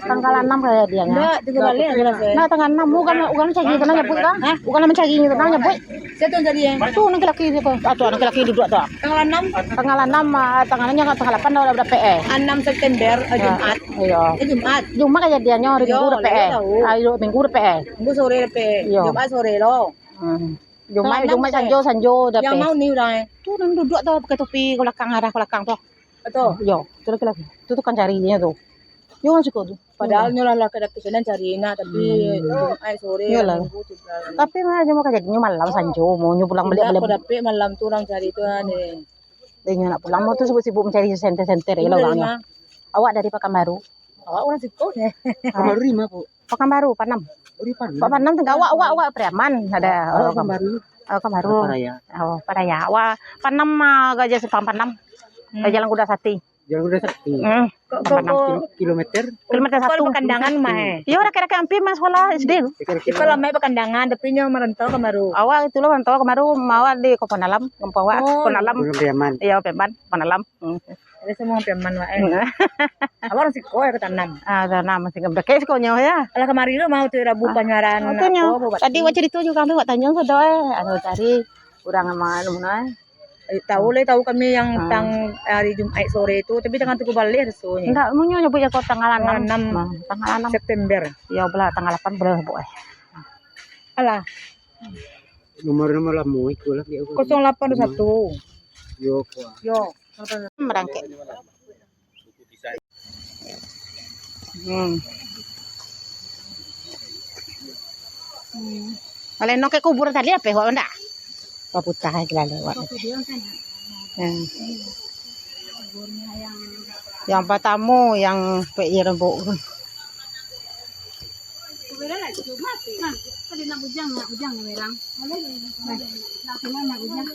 Tanggal anam kajadiannyo. Ndak, tanggal anam, bukan, bukan mancari tanah nyabuik kan? Hah? Bukan mancari tanah nyabuik. Sia tu tadi, eh? Tu, nan laki-laki tu. Ah, tu, nan laki-laki duduak tu. Tanggal anam? Tanggal anam, ah, tanggal anam, tanggal lapan dah, dah dapek, eh. Anam September, eh, Jumat. Iyo. Eh, Jumat. Jumat kajadiannyo, hari Minggu dapek, eh. Ah, iyo, Minggu dapek, eh. Minggu sore dapek. Iyo. Jumat sore lo. Hmm. Jumat, Jumat sanjo, sanjo dapek. Yang mau ni urang, eh? Tu, nan duduak tu, pakai topi ka balakang, arah ka balakang tu. Betul. Iyo, tu laki-laki. Tu tukang cari inyo tu. Iyo, urang siko tu. Padahal nyo lah, lah ka dapek sinan cari nak, tapi Jumat sore, Minggu tu. Tapi mah, nyo mah kajadiannyo malam sanjo, mau nyo pulang baliak malam. Dapek malam tu urang cari tu, ah, ni. Dek nyo nak pulang, mau tu sibuk-sibuk mancari senter-senter, iyo lah urangnyo. Awak dari Pakanbaru. Awak urang siko, eh? Pakanbaru di ma, Pu? Pakanbaru, Panam. Oh, di Panam. Pakanbaru tinggal awak, awak, awak Pariaman, ada. Awak Pakanbaru? Awak Pakanbaru. Paraya. Oh, Paraya. Awak Panam, ah, Gajah Simpang Panam. Hmm. Jalan Kuda Sati. Jalan Kuda Sati. Hmm. Kok, kok, Panam. Kok kilo-, kilometer? Kilometer satu. Pakandangan mah, eh? Iyo, rakyat-rakyat ampia mah sekolah S D tu. Iko lamo Pakandangan, tapi nyo marantau Pakanbaru. Awak itu lah marantau Pakanbaru, awak di Panalam, kampuang awak, Panalam. Oh. Pariaman. Iyo, Pariaman, Panalam. Hmm. Biaso mah hampir aman, Wak, eh. Hmm. Abang siko ya ka tanam. Ah, tanam masih gambar. Kayak sikonyo ya. Alah, kamari tu mau tu Rabu Ah. panyuarahan Oh, tu nyo. apo, buat Tadi tu. Wak carito juo kami, Wak tanyo sudah, eh. Anu, cari urang aman, mana, eh. Eh, tahu lah, tahu kami yang Ah. tang hari Jumaik sore tu, tapi jangan tunggu balik rasonyo. Ndak, munyo nyebut ya kau tanggal Tanggal anam. anam Ah, tanggal anam. September. Ya, belah tanggal lapan belas, Bu, eh. Alah. Nomor-nomor lamo iko lah, dia. Kosong lapan dua satu. Yo, kuah. Yo. Merangkek. Hmm. Hmm. Kalau no ke kubur tadi apa, Wak, ndak? Paputah aja lalu, Wak. Hmm. Yang pertama, yang Pak Irbo. Nah, kan nak bujang, nak bujang ni merang. Nah, kan nak bujang.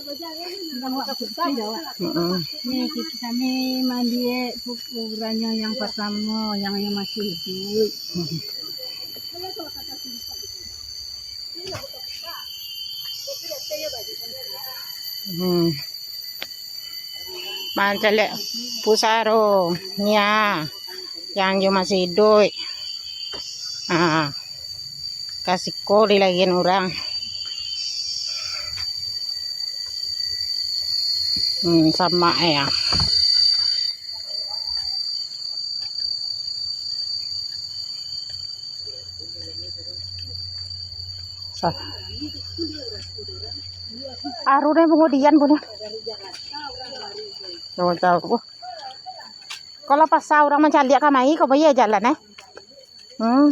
Udah buat susah jawab. Mm-mm. Ni ki-, kami mandiak kuburannya yang pertama, yang, yang masih hidup. Hmm. Mancaliak pusaro, nia, yang jo masih iduik. Ah, ka siko dilagian urang. Hmm, sama ya. Sa-, aru deh bungo dian bunyi. Tahu, tahu. Wah. Kalau pasal urang mancaliak kamari, kau bayar jalan, eh. Hmm.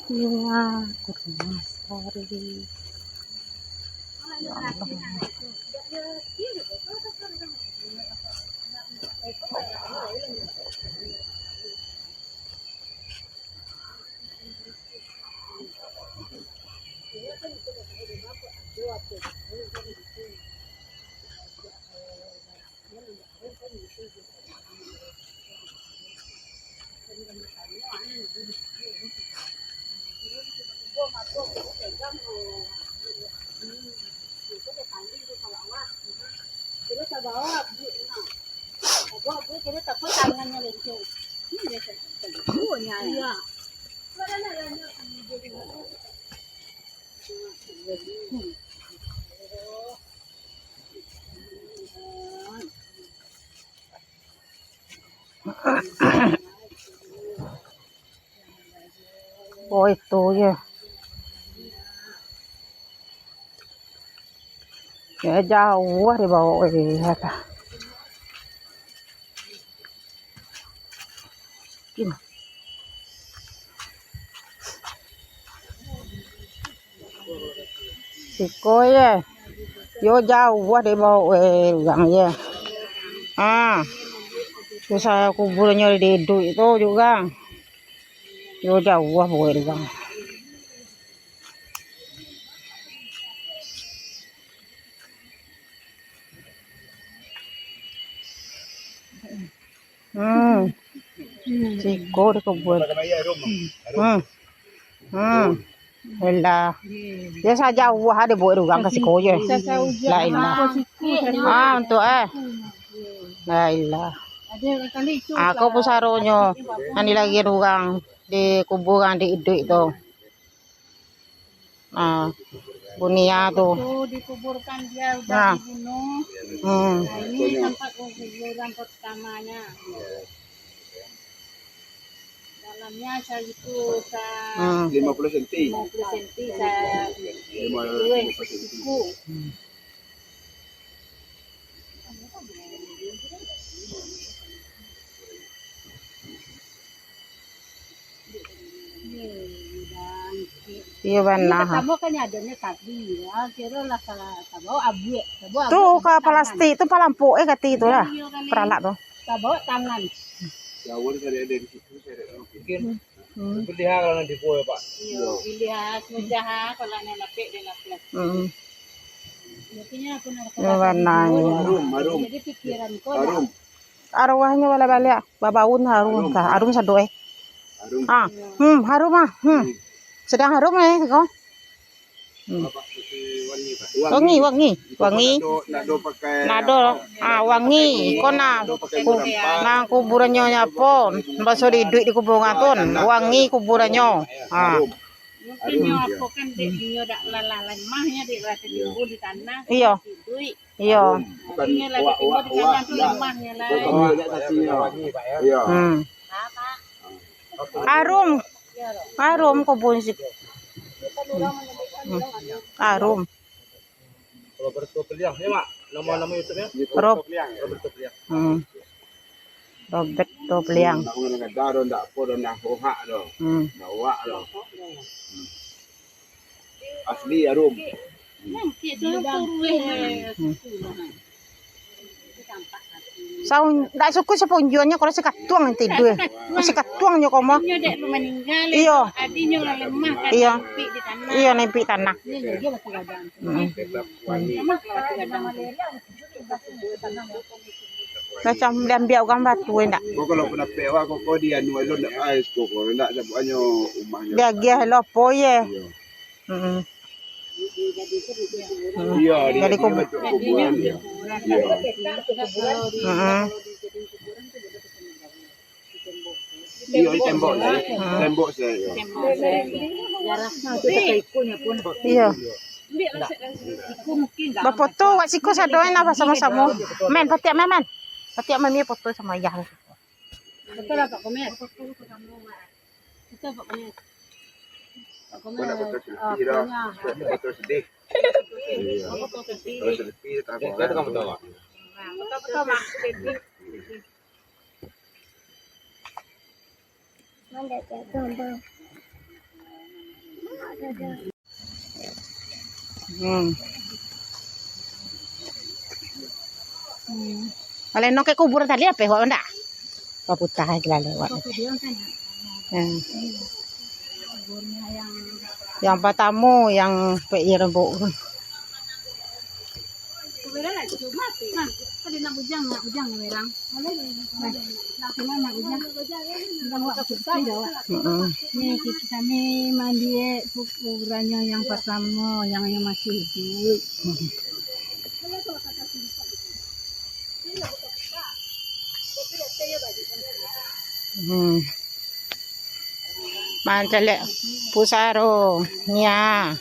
Bunga kurma sari. Ya Allah. Oh, itu ya. Ya, jauah dibawa, eh, apa. Siko ye. Yo jauah dek baok, eh, urang ye. Ah. Susah kuburanyo di iduik tu juo. Yo jauah baok urang. Hmm. Siko di kubur. Hmm. Hmm. Elah. Yo sajauah ado buek urang ka siko yo. La ilah. Ah, untuk eh. La ilah. Ako pusaronyo nan dilagian urang di kuburan di iduik tu. Ah, Bunia tu. Itu dikuburkan dia udah Nah. dibunuh. Hmm. Nah, ini tempat kuburan pertamanya. Dalamnya segitu sa- Hmm. Lima puluh senti. Lima puluh senti sa- Lima puluh senti. Siku. Hmm. Iyo, bana. Ini pertama kan adanya tadi, ya, kira lah ka, ka bawah abuak, ka bawah Tu abuak ka tangan. Plastik tu palampok eh kati tu lah. Iyo, kali. Peralak tu. Ka bawah tangan. Daun tadi ada di situ, saya ada bikin. Hmm. Pilih ha kalau nanti kue, Pak. Iyo, pilih ha, sudah ha, kalau nak lapik dia lapik. Hmm. Biasanya aku nak Iyo, bana. Harum, harum. Jadi pikiran kau Harum. Arwahnyo baliak-baliak, babaun harum Harum. Ka, harum sado eh. Harum. Ah, hmm, harum ah. Hmm. Hmm. Sadang harum eh ko. Hmm. Wangi, wangi, wangi. Nado, ah, wangi. Iko nah, ku-, nah, kuburannyo nyo apo? Baso di iduik di kuburan tu, wangi kuburannyo. Ah. Mungkin nyo apo kan, dek, nyo dak lalah lemah nyo, dek, rasa timbul di tanah, iyo. Iyo. Bukan uak, uak, uak, dak. Bukan uak, dak sasinyo. Iyo. Hmm. Arum. Arum kobun sik-, hmm. Arum. Roberto Peliang, ya, Mak? Nama, nama YouTube-nya? Rob-, Roberto Peliang. Hmm. Robert Topliang. Ndak mangada doh, ndak apo doh, ndak hohak doh. Hmm. Ndak hohak doh. Hmm. Asli arum. Hmm. Hmm. Saun-, ndak suku sapunjuannyo, kalau sakatuang nanti dua. Sakatuangnyo komo. Iyo. Iyo. Iyo, nempik tanah. Hmm. Macam diambiak urang batu, indak? Ko kalau pandapek awak, ko, ko di anu alun, ndak ais ko, ko ndak sabuiknyo umahnyo. Diagiah lo apo ye? Iyo. Mm-mm. Mm. Iyo, di, jadi di kubu-, batu kuburan, iyo. Iyo. Mm-mm. Iyo, di tembok, hmm. Tembok se, iyo. Iyo. Bafoto wak siko sado, nah, basamo-samo. Men, patiak, men, men. Patiak, men, foto samo ayah. Foto lah, Pak Komer. Foto, Pak Komer. Pak Komer, ah, punya. Foto sedih. Iyo. Foto sedih. Foto sedih, tak apa. Itu kamu tahu, Pak? Foto, Pak. Hmm. Hmm. Kalau no ke kuburan tadi apo, wak ndak? Paputah aja lah lewat. Hmm. Yang pertama, yang Pak Irbo. Nah, tadi nak bujang, nak bujang ni orang. Nah, nak kena nak bujang. Bujang awak sakit dah, awak. Mm-mm. Ni kito kami mandiak kuburannyo yang pertama, yang, yang masih hidup. Hmm. Mancaliak pusaro, nia,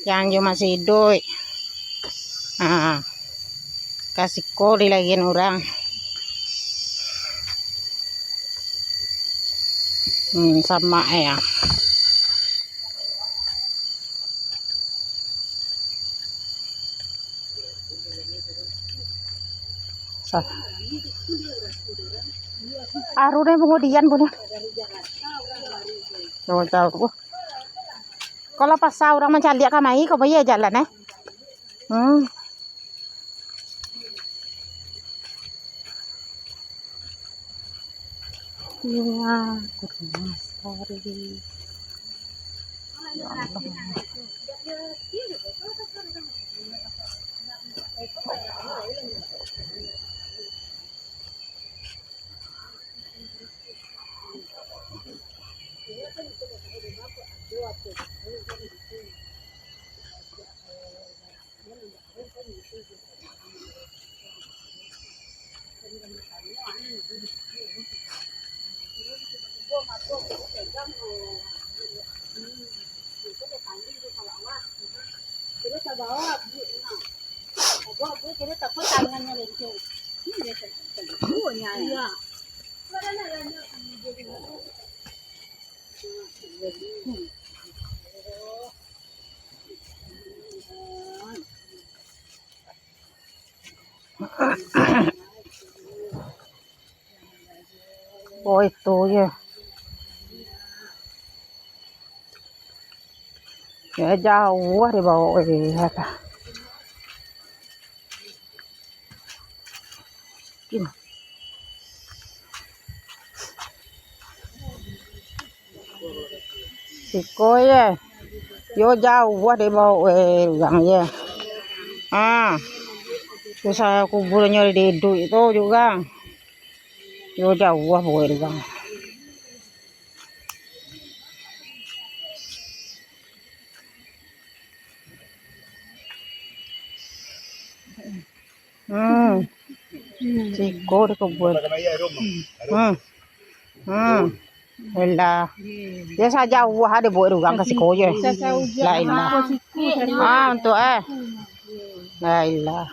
yang jo masih iduik. Ha, ka siko dilagian urang. Hmm, samak ya. Sa-, aru deh bungo dian bunyi. Tahu, tahu. Wah. Kalau pasal urang mancaliak kamari, kau bayar jalan, eh? Hmm. Bunga kurma sari. Ya Allah. Oh, itu ya. Ya, jauah dibawa, eh, apa? Ini. Siko ye. Yo jauah dibawa, eh, urang ye. Ah. Susah kuburannyo di iduik tu juo. Yo jauah bawa urang. Hmm. Siko dikubur. Hmm. Hmm. Alah. Yo sajauah ado buek urang ka siko je. La ilah. Ah, untuk eh. La ilah.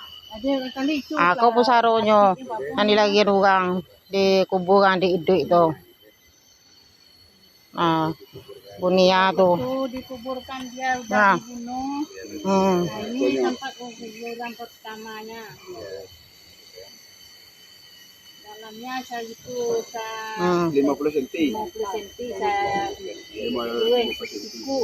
Ako pusaronyo nan dilagian urang di kuburan di iduik tu. Ah, Bunia tu. Itu dikuburkan dia udah Nah. dibunuh. Hmm. Nah, ini tempat kuburan pertamanya. Dalamnya sa-, itu sa-, Hmm. lima puluh senti. Lima puluh senti sa-, Lima puluh senti. siku.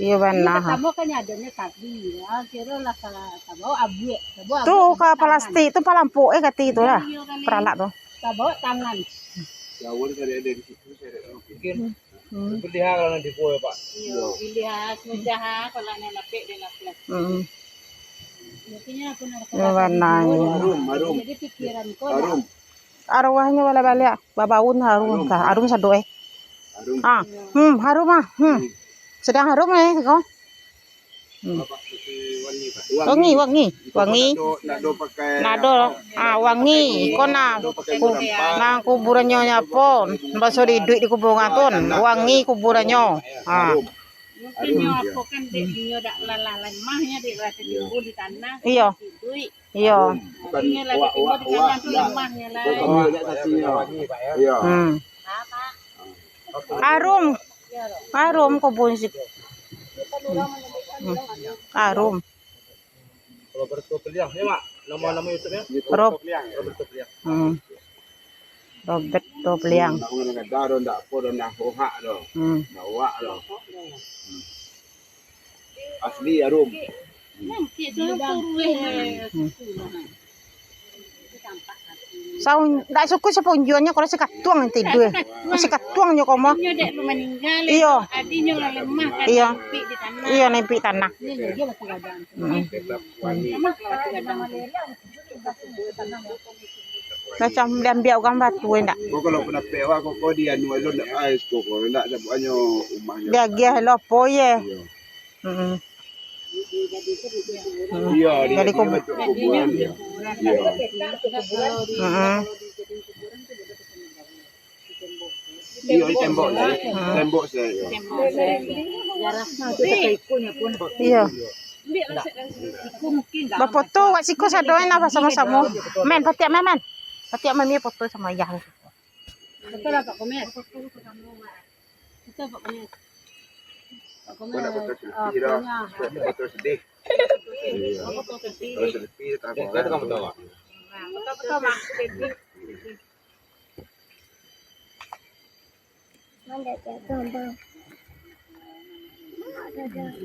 Iyo bana. Ini pertama kan adanya tadi, ya, kira lah ka, ka bawa abuak, ka bawa Tu abuak ka tangan. Plastik tu palampok eh kati tu lah. Iyo, kali. Peralak tu. Ka bawa tangan. Daun tadi ada di situ, saya ada. Mungkin Hmm. Pilih ha kalau nanti kue, Pak. Iyo, pilih ha, mudah ha, kalau nak lapik dia lapik. Hmm. Mungkinnya aku nak Yang warna ini. Harum, harum. Jadi pikiran kau Harum. Arwahnyo baliak-baliak, babaun harum Harum. Ka. Harum sado eh. Harum. Ah, hmm, harum ah. Hmm. Hmm. Sedang harum eh ko. Hmm. Wangi, wangi, wangi. Nado, nado pakai Nado, ah, wangi. Iko nah, nado pakai ku-, gurun. Nah kuburannyo nyapo? Baso di iduik di kuburan tu, wangi kuburannyo. Ah. Harum. Mungkin nyo apo kan dek nyo dak lalah lemahnyo dek rasa timbul di tanah. Iyo. Iduik. Iyo. Bukan Artinya lah wak, timbul wak, di tanah wak, tu dak. Lemahnyo lah. Bukan wak, dak sasinyo. Iyo. Hmm. Arum. Arum kobun sik. Hmm. Arum. Roberto Peliang, ya, Mak? Nama-nama YouTube-nya? Rob-, Roberto Peliang. Hmm. Roberto Peliang. Nak ngana kada do, ndak apo do, ndak hohak do. Hmm. Ndak wak do. Hmm. Asli Arum. Hmm. Saun-, ndak suku sapunjuannyo kalau sakatuang tidur. Sakatuangnyo komo. Iyo. Iyo. Iyo, nempik tanah. Hmm. Macam diambiak urang batu, ndak? Kok kalau pandapek awak, kok, kok di anu alun, ndak, ai, kok, kok, ndak, sabuannyo umahnyo. Diagiah lo apo, ye? Iyo. Mm-mm. Mm. Iyo, di, Jadi di kubu-, bentuk kuburan, iyo. Iyo. Mm-mm. Iyo, di tembok, yo. Mm. Tembok se, yo. Iyo. Bafoto wak siko sado, nah, basamo-samo. Men, patiak, men, men. Patiak, men, iyo foto samo ayah. Betul lah, Pak Komer. Betul, Pak Komer. Pak Komer, Kau nak foto selfie dah. Aponya? Foto sedih. Foto selfie. Foto selfie, tak apa. Betul, betul, Pak. Nah, betul, betul, Pak.